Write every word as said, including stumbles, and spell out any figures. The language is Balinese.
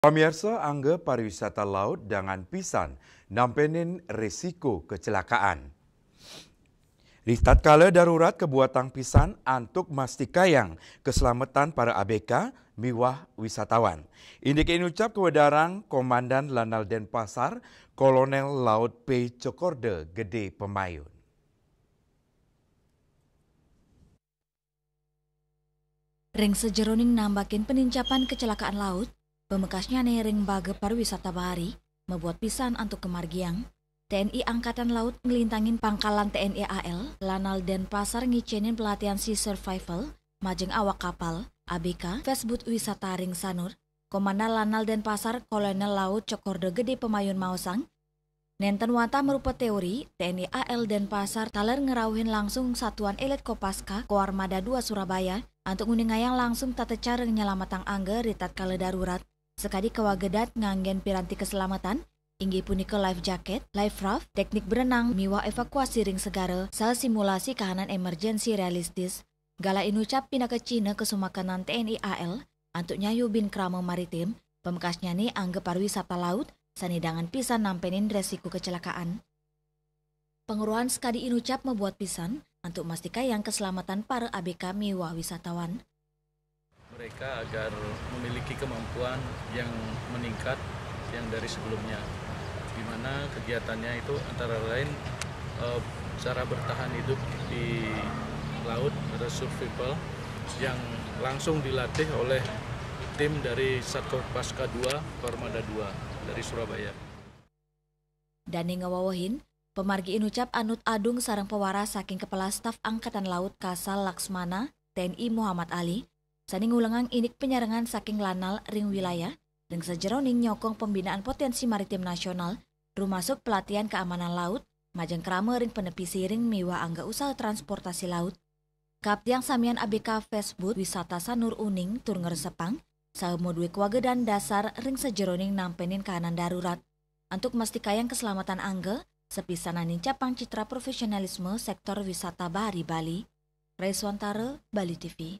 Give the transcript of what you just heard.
Pamirsa, angga pariwisata laut dangan pisan nampenin resiko kecelakaan. Di tatkala darurat kabuatang pisan antuk mastikayang keselamatan para A B K miwah wisatawan. Indik inucap kawedarang Komandan Lanal Denpasar, Kolonel Laut P Cokorda Gede Pemayun. Ring sajeroning nambakin penincapan kecelakaan laut, pamekasnyane ring baga pariwisata bahari, mabuat pisan antuk kamargiang. T N I Angkatan Laut nglintangin pangkalan T N I A L, Lanal Denpasar ngicenin pelatihan sea survival majeng awak kapal, A B K, Fastboat Wisata ring Sanur. Komandan Lanal Denpasar, Kolonel Laut Cokorda Gede Pemayun maosang, nenten wantah marupa teori, T N I A L Denpasar taler ngrauhin langsung satuan elit Kopaska, Koarmada dua Surabaya, antuk nguningayang langsung tata cara nyelametang angga ri tatkala darurat, sakadi kawagedan nganggen piranti keselamatan, inggih punika life jacket, life raft, teknik berenang, miwah evakuasi ring segara, saha simulasi kahanan emergensi realistis. Galah inucap pinaka cihna kasumakenan T N I A L antuk nyayubin krama maritim, pamekasnyane angga pariwisata laut, sane dangan pisan nampenin resiko kecelakaan. Pangweruhan sakadi inucap mabuat pisan antuk mastikayang keselamatan para A B K miwah wisatawan. Mereka agar memiliki kemampuan yang meningkat yang dari sebelumnya, di mana kegiatannya itu antara lain eh, cara bertahan hidup di laut atau survival yang langsung dilatih oleh tim dari Satkopaska dua, Koarmada dua dari Surabaya. Dane ngawewehin, pamargi inucap anut adung sareng pawaras saking Kepala Staf Angkatan Laut Kasal Laksmana, T N I Muhammad Ali, sane ngulengang indik panyarengan saking Lanal ring wilayah, ring sajeroning nyokong pembinaan potensi maritim nasional, rumasuk pelatihan keamanan laut, majeng krama ring panepi siring miwah angga usaha transportasi laut. Kaaptiang samian A B K Fastboat Wisata Sanur uning tur ngresepang, saha madue kawagedan dasar ring sajeroning nampenin kahanan darurat. Antuk mastikayang keselamatan angga, sapisanan nincapang citra profesionalisme sektor wisata bahari Bali. Reswantara, Bali T V.